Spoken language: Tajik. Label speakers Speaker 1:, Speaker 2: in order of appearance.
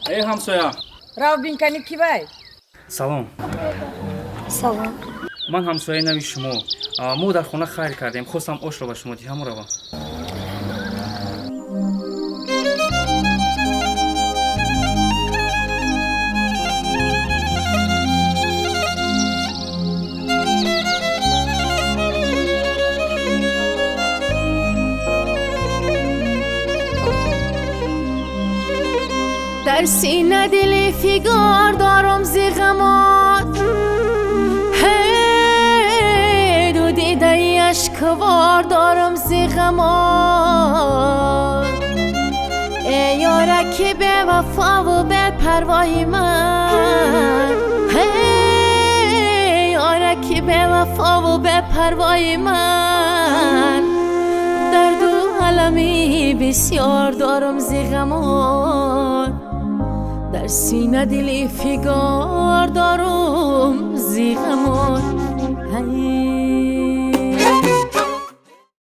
Speaker 1: Эй, ҳамсоя!
Speaker 2: Рав, бинкани кивай.
Speaker 1: Салом.
Speaker 3: Салом.
Speaker 1: Ман ҳамсояи нави шумо. Мо дар хона хайр кардем, хостам ошро ба шумо диҳам, равам.
Speaker 4: Дар сина дили фигор дорам зи ғамот, ду дидаи ашквор дорам зи ғамот. Эй ёра, ки бевафову бепарвои ман, ёра, ки бевафову бепарвои ман, дарду алами бисёр дорам зи ғамот. Дар сина дили фигор дорум зи